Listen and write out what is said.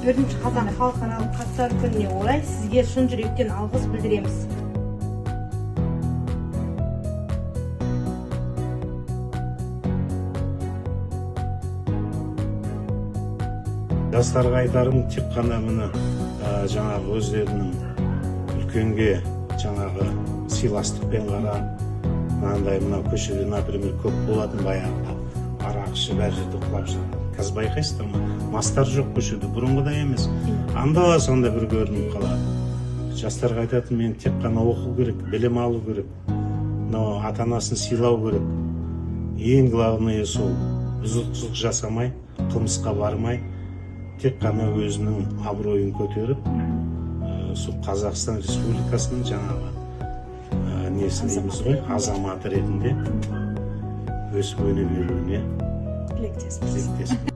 4 қазан халықаралық жастар күніне орай сізге шын жүректен алғыс білдіреміз. Жастарға айтарым тек қана міне, жаңағы өздерінің үлкенге жаңағы сыйластықпен қарап, мынандай мынау көшеде, например, көп болатын баяғыда арақ ішіп, әр жерде құлап жатады. Қазір байқайсыздар ма, мастар жоқ көшеде, бұрынғыдай емес, анда санда бір көрініп қалады. Жастарға айтатыным мен тек қана оқу керек, білім алу керек, мынау ата анасын сыйлау керек. Ең главное сол бұзықтық жасамай, қылмысқа бармай, тек қана өзінің абыройын көтеріп, сол Қазақстан Республикасының жаңағы несі дейміз ғой, азаматы ретінде өсіп өне беруіне тілектеспіз. Тілектеспіз.